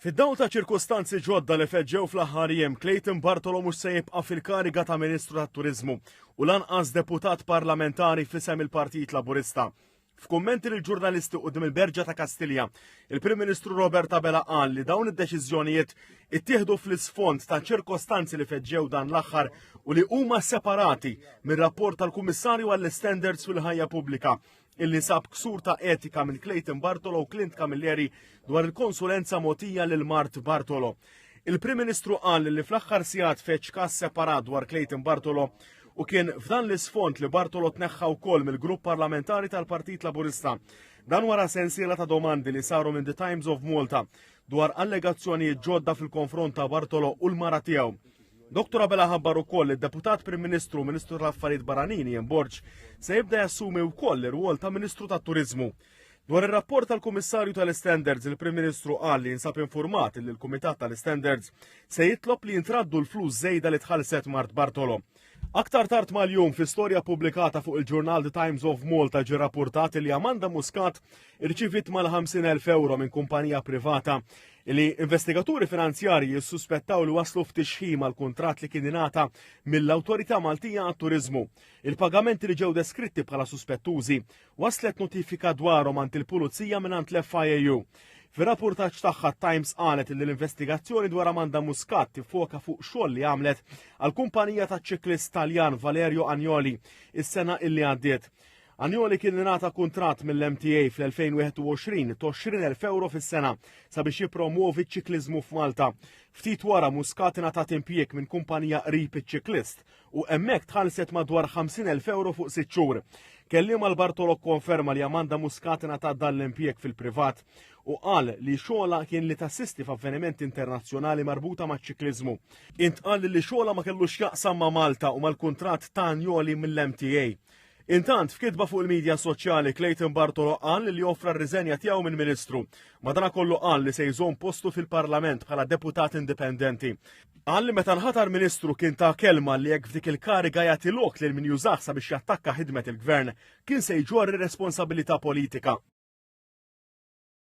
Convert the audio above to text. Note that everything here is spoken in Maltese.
Fid-dawl ta' ċirkustanzi ġodda li feġġew fl-aħħar jiem, Clayton Bartolo mhux se jibqa' fil-kariga ta' Ministru tat-Turiżmu u lanqas deputat parlamentari f'isem il-Partit Laburista. F'kummenti lil ġurnalisti quddiem il-Berġa ta' Kastilja, il-Prim Ministru Robert Abela qal li dawn id-deċiżjonijiet ittieħdu fl-isfond ta' ċirkostanzi li feġġew dan l-aħħar u li huma separati mir-rapport tal-Kummissarju għall-Standards fil-Ħajja Pubblika illi sab ksur ta' etika minn Clayton Bartolo u Clint Camilleri dwar il-konsulenza mogħtija lil Mart Bartolo. Il-Prim Ministru qal li fl-aħħar sigħat feġġ każ separat dwar Clayton Bartolo u kien f'dan l-isfond li Bartolo tneħħa wkoll mill-grupp parlamentari tal-Partit Laburista. Dan wara sensiela ta' domandi li saru minn The Times of Malta dwar allegazzjonijiet ġodda fil-konfront ta' Bartolo u l-mara tiegħu. Dr. Abela ħabbar ukoll li d-Deputat Prim Ministru u Ministru tal-Affarijiet Barranin Ian Borg se jibda jassumi wkoll ir-rwol ta' Ministru tat-Turiżmu. Dwar ir-rapport tal-Kummissarju tal-Standards, il-Prim Ministru qal li jinsab informat li l-Kumitat tal-Standards se jitlob li jintraddu l-flus żejda li tħallset Mart Bartolo. Aktar tard mal-jum fi storja pubblikata fuq il-ġurnal The Times of Malta ġie rapportat li Amanda Muscat irċiviet mal-50,000 euro minn kumpanija privata li investigaturi finanzjarji jissuspettaw li waslu f'tixħim għal kuntratt li kien ingħata mill-Awtorità Maltija għat-Turiżmu. Il-pagamenti li ġew deskritti bħala suspettużi waslet notifika dwarhom għand il-Pulizija mingħand l-FIAU. Fir-rapportaġġ tagħha Times qalet li l-investigazzjoni dwar Amanda Muscat tiffoka fuq xogħol li għamlet għal kumpanija ta' ċiklist Taljan Valerio Agnoli is-sena illi għaddiet. Agnoli kien ingħata kuntratt mill-MTA fl-2021 ta' 20,000 euro fis-sena sabiex jippromwovi ċ-ċikliżmu f'Malta. Ftit wara Muscat ingħatat impjieg minn kumpanija qrib iċ-ċiklist u hemmhekk tħallset madwar 50,000 euro fuq sitt xhur. Kelliem għal Bartolo kkonferma li Amanda Muscat ingħatat dan l-impjieg fil-privat u qal li xogħla kien li tassisti f'avvenimenti internazzjonali marbuta maċ-ċikliżmu. Intqal li xogħla ma kellux jaqsam ma' Malta u mal-kuntratt ta' Anjoli mill-MTA. Intant, f'kitba fuq il-midja soċjali, Clayton Bartolo qal li offra r-riżenja tiegħu minn Ministru. Madanakollu qal li se jżomm postu fil-Parlament bħala deputat indipendenti. Qal li meta nħatar Ministru kien ta kelma li jekk f'dik il-kariga jagħti lok lil min jużah sabiex jattakka ħidmet il-Gvern, kien se jġorr responsabilità politika.